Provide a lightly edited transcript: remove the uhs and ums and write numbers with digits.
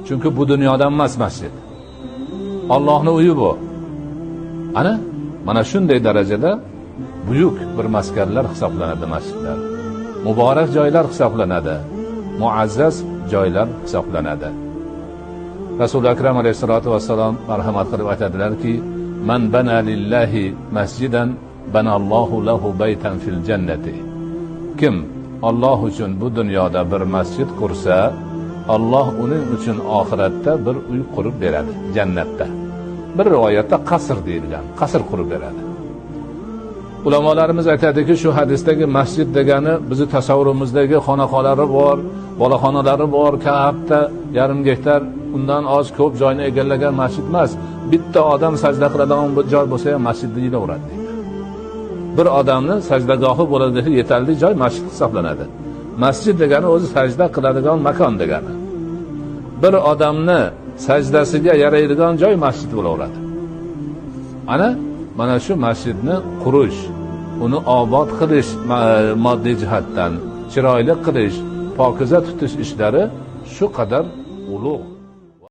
Chunki bu dunyodan emas masjid. Allohning uyi bu. Ana mana shunday darajada buyuk bir maskanlar hisoblanadi masjidlar. Muborak joylar hisoblanadi. Muazzaz joylar hisoblanadi. Rasuli Akram alayhisolatu vassalom marhamat qilib aytadilarki, "Man bana lillahi masjidan banallohu lahu baytan fil jannati." Kim Alloh uchun bu dunyoda bir masjid qursa, Alloh uning uchun oxiratda bir uy qurib beradi, jannatda. Bir rivoyatda qasr deyilgan, qasr qurib beradi. Ulamolarimiz aytadiki, shu hadisdagi masjid degani bizi tasavvurimizdagi xonaqolari bor, boloxonalari bor, katta yarim gektar, undan oz ko'p joyni egallagan masjid emas. Bitta odam sajda qiladigan joy bo'lsa ham masjid deyilaveradi deydi. Bir odamni sajdagohi bo'ladigan yetarli joy masjid hisoblanadi. Masjid degani o'zi sajda qiladigan makon degani. Bir odamni sajdasiga yaraydigan joy masjid bo'laveradi. Ana mana shu masjidni qurish, uni obod qilish moddiy jihatdan, chiroyli qilish, pokiza tutish ishlari shu qadar ulug'.